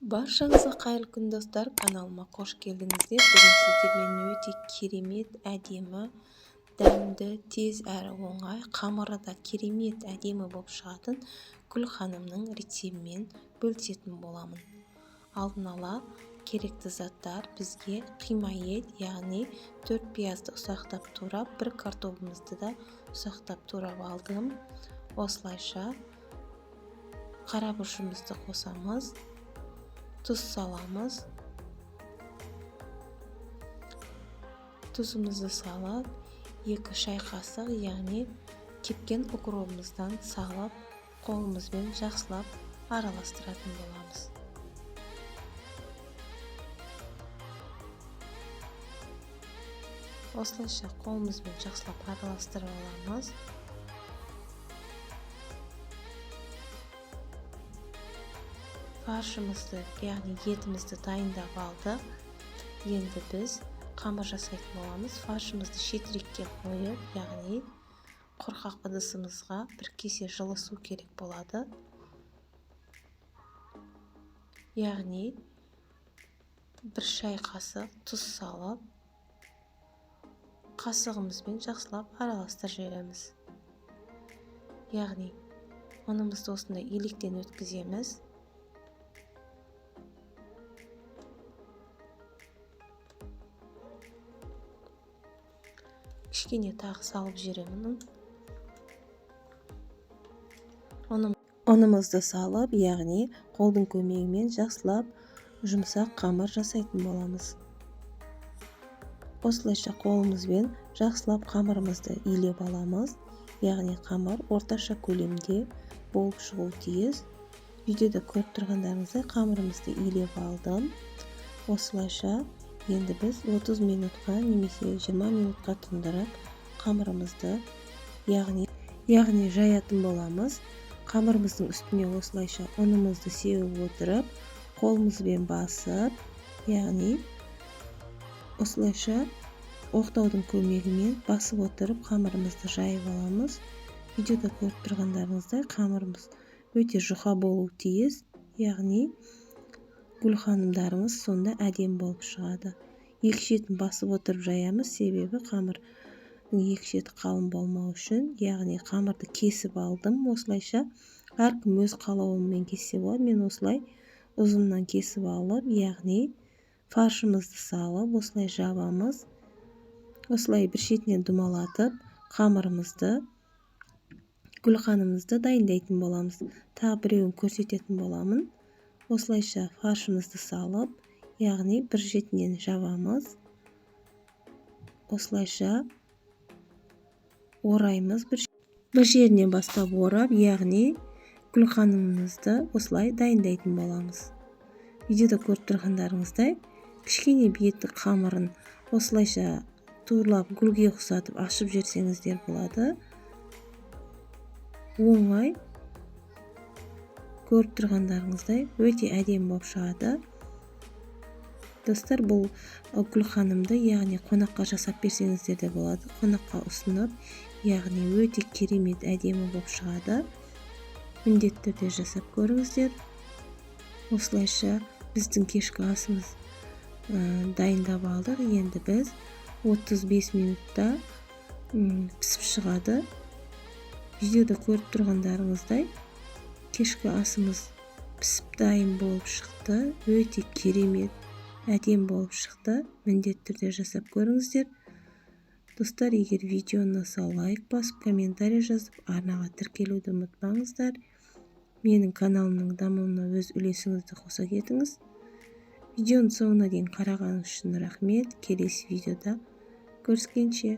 Баршаңызға қайырлы күн, достар! Каналыма қош келдіңіздер. Бүгін сіздермен өте керемет, әдемі, дәмді, тез әрі оңай, қамыры да керемет әдемі болып шығатын Гүлханымның рецебімен бөлісетін боламын. Алдын ала керекті заттар: бізге қима ет, яғни 4 пиязды ұсақтап турап, бір картобымызды да ұсақтап турап алдым. Осылайша қара бұрышымызды қосамыз, тұз саламыз. Тұзымызды салып, 2 шай қасық, яғни кепкен укробымыздан салып, қолымызбен жақсылап араластыратын боламыз. Осылайша қолымызбен жақсылап араластырып аламыз. Фаршымызды, яғни етімізді дайындап алдық. Енді біз қамыр жасайтын боламыз. Фаршымызды шетірекке қойып, яғни құрғақ ыдысымызға бір кесе жылы су керек болады. Яғни 1 шай қасық тұз салып, қасығымызбен жақсылап араластырып жібереміз. Яғни ұнымызды осындай електен өткіземіз. Кішкене тағы салып жіберемін. Ұнымызды салып, яғни қолдың көмегімен жақсылап жұмсақ қамыр жасайтын боламыз. Осылайша қолымызбен жақсылап қамырымызды илеп аламыз. Яғни қамыр орташа көлемде болып шығуы тиіс. Видеода көріп тұрғандарыңыздай қамырымызды илеп алдым. Осылайша енді біз 30 минутқа немесе 20 минутқа тұндырып қамырымызды, яғни жаятын боламыз. Қамырымыздың үстіне осылайша ұнымызды сеуіп отырып, қолымызбен басып, яғни осылайша оқтаудың көмегімен басып отырып қамырымызды жайып аламыз. Видеода көріп тұрғандарыңыздай қамырымыз өте жұқа болуы тиіс, яғни гүлханымдарымыз сонда әдемі болып шығады. Екі шетін басып отырып жаямыз, себебі қамырдың екі шеті қалың болмау үшін. Яғни қамырды кесіп алдым осылайша. Әркім өз қалауымен кессе болады. Мен осылай ұзыннан кесіп алып, яғни фаршымызды салып осылай жабамыз. Осылай бір шетінен домалатып қамырымызды, гүлханымызды дайындайтын боламыз. Тағы біреуін көрсететін боламын. Осылайша фаршымызды салып, яғни бір шетінен жабамыз. Осылайша ораймыз, бір жерінен бастап орап, яғни гүлханымызды осылай дайындайтын боламыз. Видеода көріп тұрғандарыңыздай кішкене бетті қамырын осылайша турлап гүлге ұқсатып ашып жіберсеңіздер болады. Оңай, көріп тұрғандарыңыздай өте әдемі болып шығады. Достар, бұл гүлханымды, яғни қонаққа жасап берсеңіздер де болады. Қонаққа ұсынып, яғни өте керемет әдемі болып шығады. Міндетті түрде жасап көріңіздер. Осылайша біздің кешкі асымыз дайындап алдық. Енді біз 35 минутта пісіп шығады. Видеода көріп тұрғандарыңыздай кешкі асымыз пісіп дайын болып шықты. Өте керемет әдемі болып шықты. Міндетті түрде жасап көріңіздер. Достар, егер видео ұнаса лайк басып, комментарий жазып, арнаға тіркелуді ұмытпаңыздар. Менің каналымның дамуына өз үлесіңізді қоса кетіңіз. Видеоның соңына дейін қарағаныңыз үшін рахмет. Келесі видеода көріскенше.